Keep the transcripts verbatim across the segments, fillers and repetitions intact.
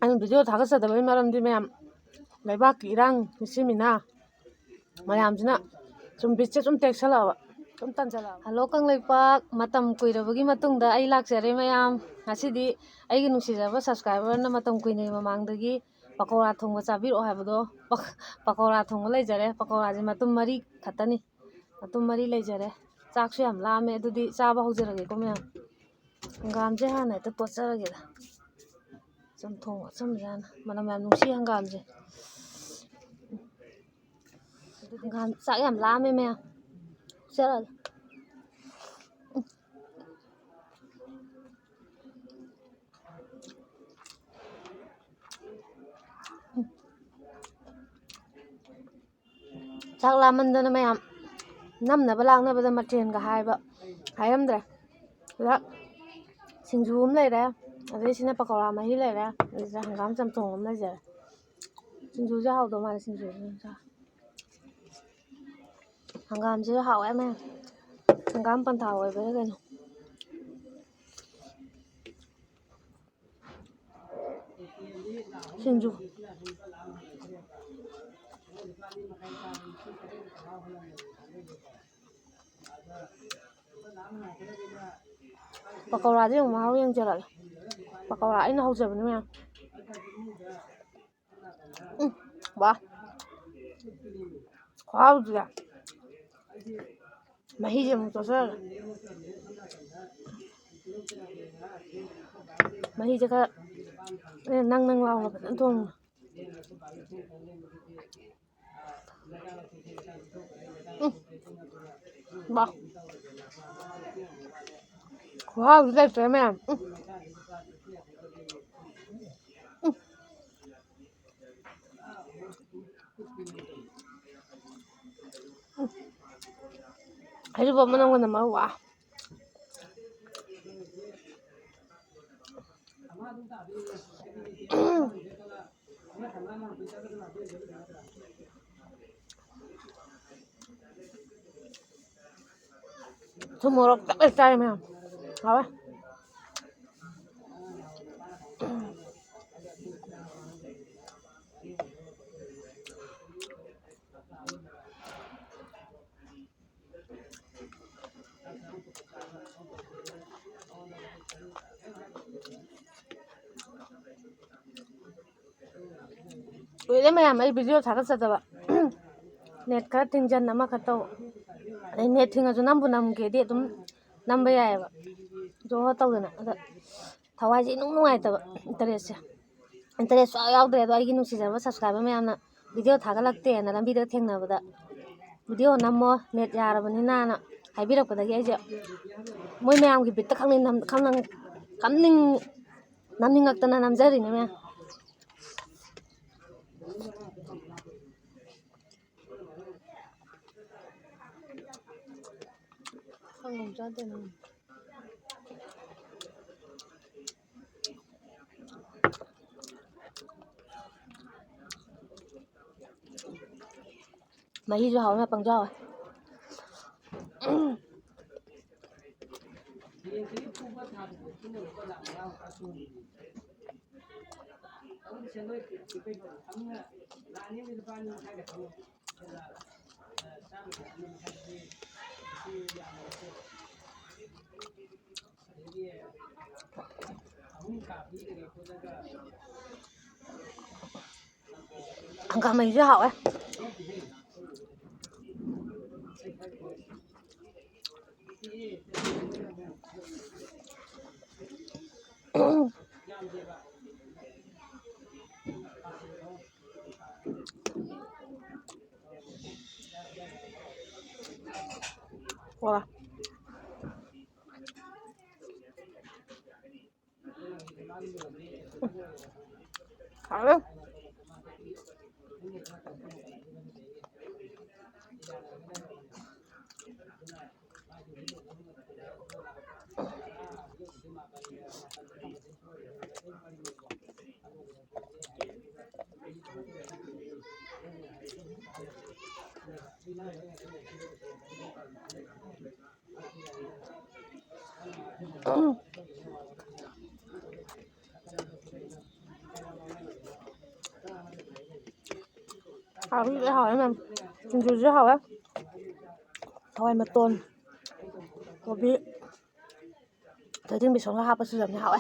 ꯑꯩꯅ ꯚꯤꯗꯤꯑꯣ ꯊꯥꯒꯠꯆꯗꯕꯒꯤ ꯃꯔꯝꯗꯤ, ꯃꯌꯥꯝ, ꯂꯩꯕꯥꯛꯀꯤ ꯏꯔꯥꯡ ꯃꯤꯁꯤꯃꯤꯅ ꯃꯌꯥꯝꯁꯤꯅ ꯁꯨꯝ ꯕꯤꯠꯁꯦ ꯁꯨꯝ ꯇꯦꯛꯁꯜꯂꯛꯑꯕ, ꯁꯨꯝ ꯇꯟꯁꯜꯂꯛꯑꯕ꯫ ꯍꯜꯂꯣ ꯀꯪꯂꯩꯄꯥꯛ, ꯃꯇꯝ ꯀꯨꯏꯔꯕꯒꯤ ꯃꯇꯨꯡꯗ ꯑꯩ ꯂꯥꯛꯆꯔꯦ ꯃꯌꯥꯝ꯫ ꯉꯁꯤꯗꯤ ꯑꯩꯒꯤ ꯅꯨꯡꯁꯤꯖꯕ ꯁꯕꯁꯀ꯭ꯔꯥꯏꯕꯔꯅ ꯃꯇꯝ ꯀꯨꯏꯅꯒꯤ ꯃꯃꯥꯡꯗꯒꯤ ꯄꯀꯧꯔꯥ ꯊꯣꯡꯕ ꯆꯥꯕꯤꯔꯛꯑꯣ ꯍꯥꯏꯕꯗꯣ, ꯄ-, ꯄꯀꯧꯔꯥ ꯊꯣꯡꯕ ꯂꯩꯖꯔꯦ꯫ ꯄꯀꯧꯔꯥꯁꯦ ꯃꯇꯨꯝ ꯃꯔꯤ ꯈꯛꯇꯅꯤ, ꯃꯇꯨꯝ ꯃꯔꯤ ꯂꯩꯖꯔꯦ꯫ ꯆꯥꯛꯁꯨ ꯌꯥꯝ ꯂꯥꯝꯃꯦ, ꯑꯗꯨꯗꯤ ꯆꯥꯕ ꯍꯧꯖꯔꯒꯦꯀꯣ ꯃꯌꯥꯝ꯫ ꯍꯪꯒꯥꯝꯁꯦ ꯍꯥꯟꯅ ꯍꯦꯛꯇ ꯇꯣꯠꯆꯔꯒꯦꯗ꯫ ꯆꯝꯊꯣꯡ ꯑꯆꯝꯕꯁꯦ ꯍꯥꯟꯅ꯫ ꯃꯅꯝ ꯌꯥꯝ ꯅꯨꯡꯁꯤ ꯍꯪꯒꯥꯝꯁꯦ꯫ ꯍꯪꯒꯥꯝ ꯆꯥꯛ ꯌꯥꯝ ꯂꯥꯝꯃꯦ ꯃꯌꯥꯝ꯫ ꯆꯥꯔꯒꯦ꯫ ꯆꯥꯛ ꯂꯥꯝꯃꯟꯗꯅ ꯃꯌꯥꯝ ꯅꯝꯅꯕ ꯂꯥꯛꯅꯕꯗ ꯃꯊꯦꯜꯒ ꯍꯥꯏꯕ ꯍꯥꯏꯔꯝꯗ꯭ꯔꯦ꯫ ꯁꯤꯗ ꯁꯤꯡꯖꯨ ꯑꯃ ꯂꯩꯔꯦ, ꯑꯗꯩ ꯁꯤꯅ ꯄꯀꯧꯔꯥ ꯃꯍꯤ ꯂꯩꯔꯦ, ꯑꯗꯩ ꯁꯤꯗ ꯍꯪꯒꯥꯝ ꯆꯝꯊꯣꯡ ꯑꯃ ꯂꯩꯖꯔꯦ꯫ ꯁꯤꯡꯖꯨꯁꯦ ꯍꯥꯎꯗꯧ ꯃꯥꯜꯂꯦ, ꯁꯤꯡꯖꯨꯁꯦ ꯑꯗꯨꯝ ꯆꯥ-, ꯍꯪꯒꯥꯝꯁꯦ ꯍꯥꯎꯋꯦ ꯃꯌꯥꯝ꯫ ꯍꯪꯒꯥꯝ ꯄꯟꯊꯥ ꯑꯣꯏꯕꯩꯔꯥ ꯀꯩꯅꯣ꯫ ꯁꯤꯡꯖꯨ꯫ ꯄꯀꯧꯔꯥꯗꯤ ꯑꯃꯨꯛ ꯃꯍꯥꯎ ꯌꯦꯡꯖꯔꯛꯑꯒꯦ꯫ ꯄꯀꯧꯔꯥ ꯑꯩꯅ ꯍꯧꯖꯕꯅꯤ ꯃꯌꯥꯝ꯫ ꯎꯝ, ꯋꯥ꯫ ꯈꯨꯍꯥꯎꯗꯨꯗ꯫ ꯃꯍꯤꯁꯦ ꯑꯃꯨꯛ ꯇꯣꯠꯁꯜꯂꯒ꯫ ꯃꯍꯤꯁꯦ ꯈꯔ ꯅꯪ ꯅꯪ ꯂꯥꯎꯅ ꯐꯖꯅ ꯊꯣꯡꯉꯣ꯫ ꯎꯝ꯫ ꯋꯥ꯫ ꯈꯨꯍꯥꯎꯗꯤ ꯂꯩꯇ꯭ꯔꯦ ꯃꯌꯥꯝ꯫ ꯎꯝ꯫ ꯎꯝ꯫ ꯍꯩꯔꯤꯕꯣꯞ ꯃꯅꯝꯒ ꯅꯝꯃ, ꯋꯥ꯫ ꯊꯨꯝ ꯃꯣꯔꯣꯛ ꯆꯞ ꯍꯦꯛ ꯆꯥꯏ ꯃꯌꯥꯝ꯫ ꯍꯥꯎꯋꯦ꯫ ꯀꯨꯏꯔꯦ ꯃꯌꯥꯝ ꯑꯩ ꯚꯤꯗꯤꯑꯣ ꯊꯥꯒꯠꯆꯗꯕ꯫ ꯅꯦꯠ ꯈꯔ ꯊꯤꯡꯖꯟ ꯑꯃ ꯈꯔ ꯇꯧ꯫ ꯑꯗꯩ ꯅꯦꯠ ꯊꯤꯡꯉꯁꯨ ꯅꯝꯕꯨ ꯅꯝꯒꯦꯗꯤ ꯑꯗꯨꯝ ꯅꯝꯕ ꯌꯥꯏꯑꯕ꯫ ꯖꯣ ꯇꯧꯗꯅ꯫ ꯑꯗ ꯊꯋꯥꯏꯁꯦ ꯏꯅꯨꯡ ꯅꯨꯡꯉꯥꯏꯇꯕ, ꯏꯟꯇꯔꯦꯁꯁꯦ꯫ ꯏꯟꯇꯔꯦꯁ ꯁꯨꯡꯌꯥꯎ ꯌꯥꯎꯗ꯭ꯔꯦ꯫ ꯑꯗꯣ ꯑꯩꯒꯤ ꯅꯨꯡꯁꯤꯖꯔꯕ ꯁꯕꯁꯀ꯭ꯔꯥꯏꯕꯔ ꯃꯌꯥꯝꯅ ꯚꯤꯗꯤꯑꯣ ꯊꯥꯒꯠꯂꯛꯇꯦꯅ ꯂꯝꯕꯤꯗ ꯊꯦꯡꯅꯕꯗ, "ꯚꯤꯗꯤꯑꯣ ꯅꯝꯃꯣ, ꯅꯦꯠ ꯌꯥꯔꯕꯅꯤꯅ"ꯅ ꯍꯥꯏꯕꯤꯔꯛꯄꯗꯒꯤ ꯑꯩꯁꯦ ꯃꯣꯏ ꯃꯌꯥꯝꯒꯤ ꯕꯤꯠꯇ ꯈꯪꯅꯤꯡ-, ꯈꯪꯅꯤꯡ-, ꯈꯪꯅꯤꯡ-, ꯅꯝꯅꯤꯡꯉꯛꯇꯅ ꯅꯝꯖꯔꯤꯅꯦ ꯃꯌꯥꯝ꯫ ꯁꯪꯒꯣꯝ ꯆꯥꯗꯦ ꯅꯪ꯫ ꯃꯍꯤꯁꯨ ꯍꯥꯎꯋꯦ, ꯉꯥꯄꯪꯁꯨ ꯍꯥꯎꯋꯦ꯫ ꯍꯪꯒꯥꯝ ꯃꯍꯤꯁꯨ ꯍꯥꯎꯋꯦ꯫ ꯋꯥ꯫ ꯍꯥꯎꯋꯦ꯫ ꯍꯥꯎꯗꯤ ꯂꯣꯏ ꯍꯥꯎꯋꯦ ꯃꯌꯥꯝ꯫ ꯁꯤꯡꯖꯨꯁꯨ ꯍꯥꯎꯋꯦ꯫ ꯍꯋꯥꯏ ꯃꯇꯣꯟ, ꯀꯣꯕꯤ, ꯊꯣꯏꯗꯤꯡ ꯕꯦꯁꯣꯟꯒ ꯍꯥꯞꯄꯁꯨ ꯌꯥꯝ ꯍꯥꯎꯋꯦ꯫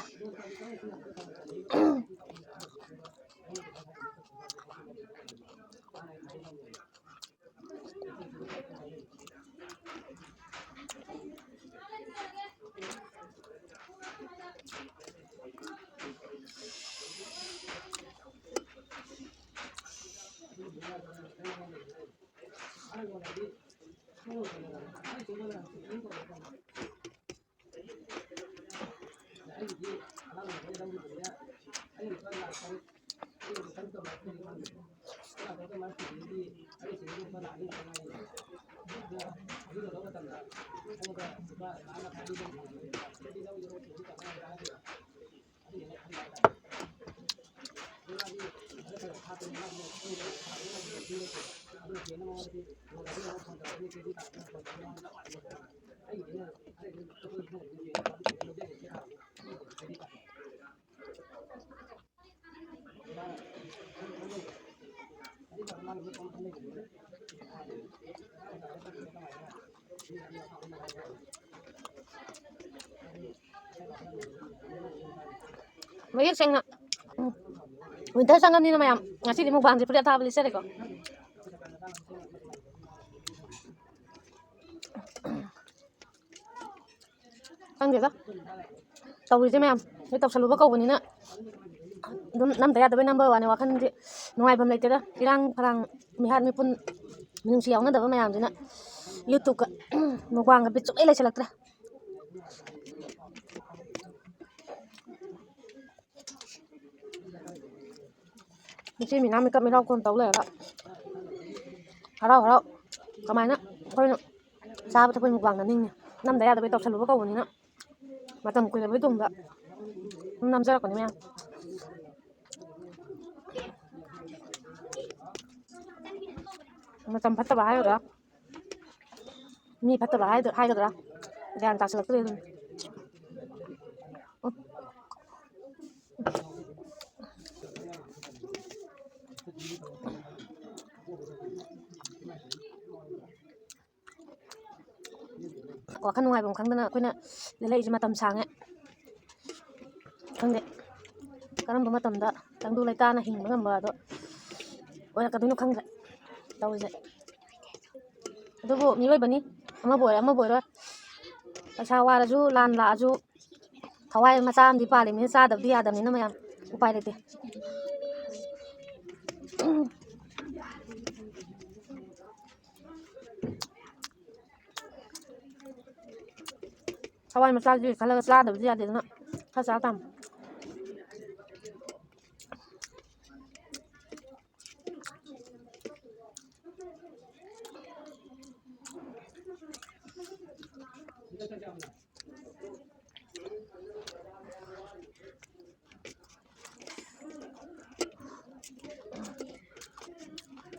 ꯃꯌꯦꯛ ꯁꯦꯡꯅ, ꯎꯝ, winter ꯆꯪꯉꯕꯅꯤꯅ ꯃꯌꯥꯝ ꯉꯁꯤꯗꯤ ꯃꯨꯛꯕꯥꯡꯁꯦ ꯐꯨꯔꯤꯠ ꯑꯊꯥꯕ ꯂꯤꯠꯆꯔꯦꯀꯣ꯫ ꯈꯪꯗꯦꯗ ꯇꯧꯔꯤꯁꯦ ꯃꯌꯥꯝ, ꯅꯣꯏ ꯇꯧꯁꯜꯂꯨꯕ ꯀꯧꯕꯅꯤꯅ ꯑꯗꯨꯝ ꯅꯝꯗ ꯌꯥꯗꯕꯩ ꯅꯝꯕ ꯋꯥꯅꯤ꯫ ꯋꯥꯈꯜꯗꯤ ꯅꯨꯡꯉꯥꯏꯐꯝ ꯂꯩꯇꯦꯗ꯫ ꯏꯔꯥꯡ ꯐꯔꯥꯡ, ꯃꯤꯍꯥꯠ ꯃꯤꯄꯨꯟ, ꯃꯤꯅꯨꯡꯁꯤ ꯌꯥꯎꯅꯗꯕ ꯃꯌꯥꯝꯁꯤꯅ YouTube-ꯀ ꯃꯨꯛꯕꯥꯡꯒ ꯕꯤꯠ ꯁꯨꯡꯂꯩ ꯂꯩꯁꯜꯂꯛꯇ꯭ꯔꯦ꯫ ꯃꯆꯤꯟ ꯃꯅꯥꯎ ꯃꯤꯀꯞ ꯃꯤꯔꯥꯎ ꯀꯣꯟ ꯇꯧ ꯂꯩꯔꯒ ꯍꯔꯥꯎ ꯍꯔꯥꯎ ꯀꯃꯥꯏꯅ ꯑꯩꯈꯣꯏꯅ ꯆꯥꯕ ꯊꯛꯄꯒꯤ ꯃꯨꯛꯕꯥꯡ ꯅꯝꯅꯤꯡꯉꯤ? ꯅꯝꯗ ꯌꯥꯗꯕꯩ ꯇꯧꯁꯜꯂꯨꯕ ꯀꯧꯕꯅꯤꯅ ꯃꯇꯝ ꯀꯨꯏꯔꯕꯩ ꯇꯨꯡꯗ ꯁꯨꯝ ꯅꯝꯖꯔꯛꯄꯅꯤ ꯃꯌꯥꯝ꯫ ꯃꯇꯝ ꯐꯠꯇꯕ ꯍꯥꯏꯒꯗ꯭ꯔꯥ, ꯃꯤ ꯐꯠꯇꯕ ꯍꯥꯏꯗ-, ꯍꯥꯏꯒꯗ꯭ꯔꯥ, ꯒ꯭ꯌꯥꯟ ꯇꯥꯁꯤꯜꯂꯛꯇ꯭ꯔꯦ ꯑꯗꯨꯅꯤ꯫ ꯋꯥꯈꯜ ꯅꯨꯡꯉꯥꯏꯐꯝ ꯈꯪꯗꯅ ꯑꯩꯈꯣꯏꯅ ꯂꯦꯜꯂꯛꯏꯁꯦ ꯃꯇꯝ ꯁꯥꯡꯉꯦ꯫ ꯈꯪꯗꯦ ꯀꯔꯝꯕ ꯃꯇꯝꯗ ꯇꯪꯗꯨ ꯂꯩꯇꯥꯅ ꯍꯤꯡꯕ ꯉꯝꯕ ꯑꯗꯣ ꯑꯣꯏꯔꯛꯀꯗꯣꯏꯅꯣ ꯈꯪꯗ꯭ꯔꯦ ꯇꯧꯔꯤꯁꯦ꯫ ꯑꯗꯨꯕꯨ ꯃꯤꯑꯣꯏꯕꯅꯤ, ꯑꯃꯕꯨ ꯑꯣꯏꯔꯣ ꯑꯃꯕꯨ ꯑꯣꯏꯔꯣ, ꯄꯩꯁꯥ ꯋꯥꯔꯁꯨ ꯂꯥꯟ ꯂꯥꯛꯑꯁꯨ ꯊꯋꯥꯏ ꯃꯆꯥ ꯑꯃꯗꯤ ꯄꯥꯜꯂꯤꯕꯅꯤꯅ ꯆꯥꯗꯕꯗꯤ ꯌꯥꯗꯕꯅꯤꯅ ꯃꯌꯥꯝ ꯎꯄꯥꯏ ꯂꯩꯇꯦ꯫ ꯊꯋꯥꯏ ꯃꯆꯥꯒꯤ ꯈꯜꯂꯒ ꯆꯥꯗꯕꯗꯤ ꯌꯥꯗꯦꯗꯅ ꯈꯔ ꯆꯥ ꯇꯥꯕꯅꯤ꯫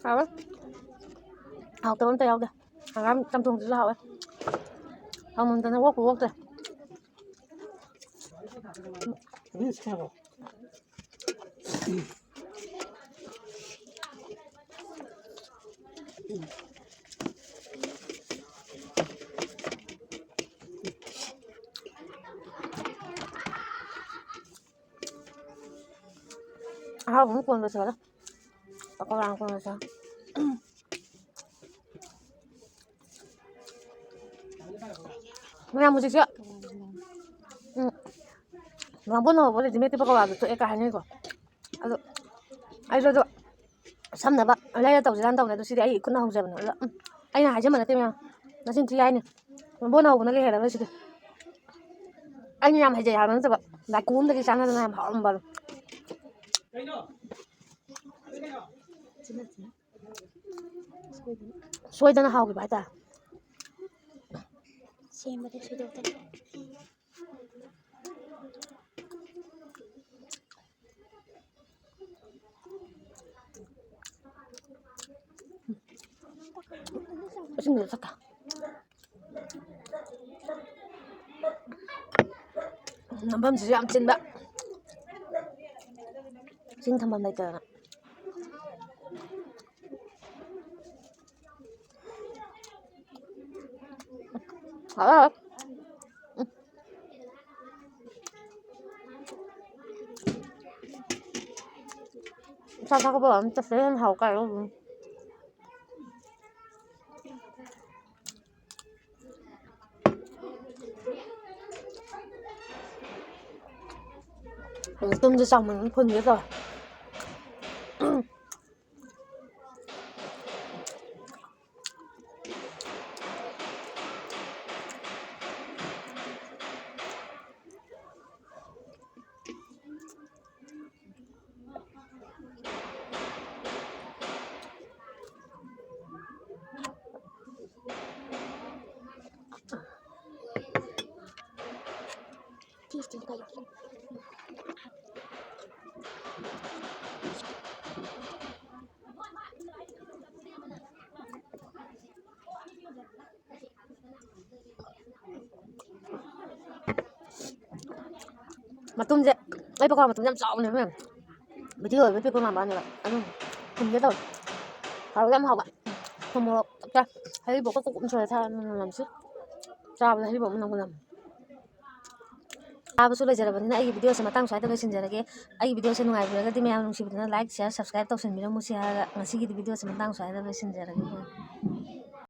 ꯍꯥꯎꯋꯦ꯫ ꯍꯥꯎꯇꯕ ꯑꯝꯇ ꯌꯥꯎꯗꯦ꯫ ꯍꯪꯒꯥꯝ ꯆꯝꯊꯣꯡꯁꯤꯁꯨ ꯍꯥꯎꯋꯦ꯫ ꯍꯥꯎꯃꯟꯗꯅ ꯑꯣꯛꯄꯨ ꯑꯣꯛꯇ꯭ꯔꯦ꯫ ꯑꯍꯥꯎꯕ ꯑꯃ ꯀꯣꯟꯕ ꯆꯠꯂꯣ꯫ ꯄꯀꯧꯔꯥ ꯑꯃ ꯀꯣꯟꯕ ꯆꯠꯂꯣ꯫ ꯃꯌꯥꯝ ꯍꯧꯖꯤꯛꯁꯦ, ꯎꯝ, ꯕꯥꯃꯣꯟ ꯍꯧꯕ readymade ꯄꯀꯧꯔꯥꯗꯣ ꯊꯣꯛꯑꯦ ꯀꯥꯏ ꯍꯥꯏꯅꯩꯀꯣ꯫ ꯑꯗꯣ ꯑꯩꯁꯨ ꯑꯗꯣ ꯁꯝꯅꯕ ꯂꯩꯔ ꯇꯧꯁꯤꯔꯥꯅ ꯇꯧꯅꯦ꯫ ꯑꯗꯣ ꯁꯤꯗꯤ ꯑꯩ ꯏꯈꯨꯠꯅ ꯍꯧꯖꯕꯅꯦ꯫ ꯑꯗꯣ, ꯎꯝ, ꯑꯩꯅ ꯍꯥꯏꯖꯟꯕ ꯅꯠꯇꯦ ꯃꯌꯥꯝ, ꯅꯆꯤꯟ ꯊꯤ ꯍꯥꯏꯅꯤ꯫ ꯕꯥꯃꯣꯟ ꯍꯧꯕꯅ ꯂꯩꯍꯜꯂꯔꯣꯏ ꯁꯤꯗꯤ꯫ ꯑꯩꯅ ꯌꯥꯝ ꯍꯩꯖꯩ ꯍꯥꯏꯕ ꯅꯠꯇꯕ, ꯂꯥꯏꯀꯣꯝꯗꯒꯤ ꯆꯥꯟꯅꯗꯅ ꯌꯥꯝ ꯍꯥꯎꯔꯝꯕ꯫ ꯁꯣꯏꯗꯅ ꯍꯥꯎꯈꯤꯕ ꯍꯥꯏꯇꯥꯔꯦ꯫ ꯁꯦꯝꯕꯗ ꯁꯣꯏꯗꯣꯛꯇꯅ꯫ ꯏꯁꯤꯡꯗꯨ ꯊꯛꯀꯦ꯫ ꯅꯝꯐꯝꯁꯤꯁꯨ ꯌꯥꯝ ꯆꯤꯟꯕ꯫ ꯏꯁꯤꯡ ꯊꯝꯐꯝ ꯂꯩꯇꯗꯅ꯫ ꯍꯥꯎꯋꯦ, ꯍꯥꯎꯋꯦ꯫ ꯎꯝ꯫ ꯏꯁꯥ ꯊꯥꯒꯠꯄ ꯑꯃ ꯆꯠꯁꯦ ꯍꯦꯟꯅ ꯍꯥꯎ ꯀꯥꯏ ꯂꯧꯗꯣꯏꯅꯣ? ꯇꯨꯝꯁꯦ ꯆꯥꯎꯃꯟꯗꯅ ꯐꯨꯟꯒꯦ ꯇꯧꯋꯦ꯫ ꯃꯇꯨꯝꯁꯦ, ꯑꯩ ꯄꯀꯣꯔꯥ ꯃꯇꯨꯝꯁꯦ ꯌꯥꯝ ꯆꯥꯎꯕꯅꯦꯕ ꯃꯌꯥꯝ꯫ ꯚꯤꯗꯤꯑꯣ ꯑꯣꯏꯕꯩ ꯄꯤꯛꯄ ꯃꯥꯟꯕ ꯋꯥꯅꯦꯕ꯫ ꯑꯗꯨꯝ ꯊꯨꯝꯒꯦ ꯇꯧꯋꯦ꯫ ꯍꯥꯎꯗꯤ ꯌꯥꯝ ꯍꯥꯎꯕ꯫ ꯊꯨꯝ ꯃꯣꯔꯣꯛ ꯆꯞ ꯆꯥꯏ꯫ ꯍꯩꯔꯤꯕꯣꯛꯀ ꯀꯨꯞ ꯀꯨꯞ ꯁꯣꯏꯔ ꯊꯥꯛꯑ ꯃꯅꯝꯁꯤ꯫ ꯆꯥꯕꯗ ꯍꯩꯔꯤꯕꯣꯛ ꯃꯅꯝꯒ ꯅꯝꯃꯦ꯫ ꯆꯥꯕꯁꯨ ꯂꯣꯏꯖꯔꯕꯅꯤꯅ ꯑꯩꯒꯤ ꯚꯤꯗꯤꯑꯣꯁꯦ ꯃꯇꯥꯡ ꯁ꯭ꯋꯥꯏꯗ ꯂꯣꯏꯁꯤꯟꯖꯔꯒꯦ꯫ ꯑꯩꯒꯤ ꯚꯤꯗꯤꯑꯣꯁꯦ ꯅꯨꯡꯉꯥꯏꯕꯤꯔꯒꯗꯤ ꯃꯌꯥꯝ ꯅꯨꯡꯁꯤꯕꯤꯗꯨꯅ like, share, subscribe ꯇꯧꯁꯟꯕꯤꯔꯝꯃꯨ꯫ ꯁꯤ ꯍꯥꯏꯔꯒ ꯉꯁꯤꯒꯤꯗꯤ ꯚꯤꯗꯤꯑꯣꯁꯦ ꯃꯇꯥꯡ ꯁ꯭ꯋꯥꯏꯗ ꯂꯣꯏꯁꯤꯟꯖꯔꯒꯦ꯫